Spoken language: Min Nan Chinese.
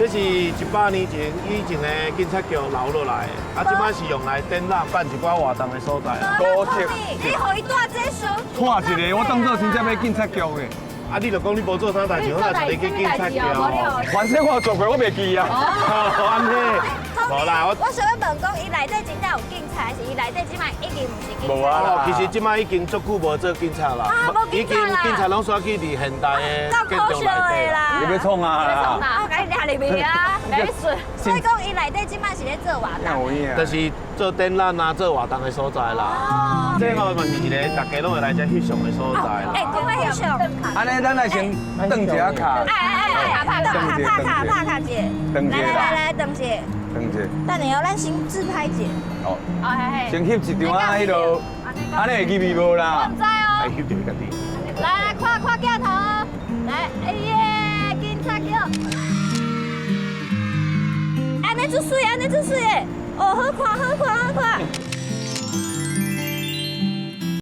這是100年前以前的警察局留落來的，啊，這擺是用來展覽辦一寡活動的所在啦。高鐵。你予伊帶這書。看一个，我當做真正欲警察局的。啊，你就講你無做啥代誌，我就帶你去警察局。反正我做過，我袂記啊。按呢，無啦，我我想欲問講，伊內底真正有警察，還是伊內底這擺已經毋是警察？無啊啦。其實這擺已經足久無做警察啦，已經警察攏煞去佇現代的建築內底啦。你欲創啊？我共你掠入去啊！沒事。所以講，伊內底這擺是咧做活動。就是做展覽啊、做活動的所在啦。這個嘛是一個大家攏會來遮翕相的所在啦。欸，講欲翕相。按呢，咱來先轉一下卡。哎哎哎，拍卡拍卡拍卡者。來來來，轉者。轉者。等下哦，咱先自拍者。哦。先翕一張啊，彼落，按呢會入去無啦？我毋知哦。來翕著家己。來來，看看鏡頭哦。來，哎耶，警察局。按呢足媠，按呢足媠的。哦，好看，好看，好看。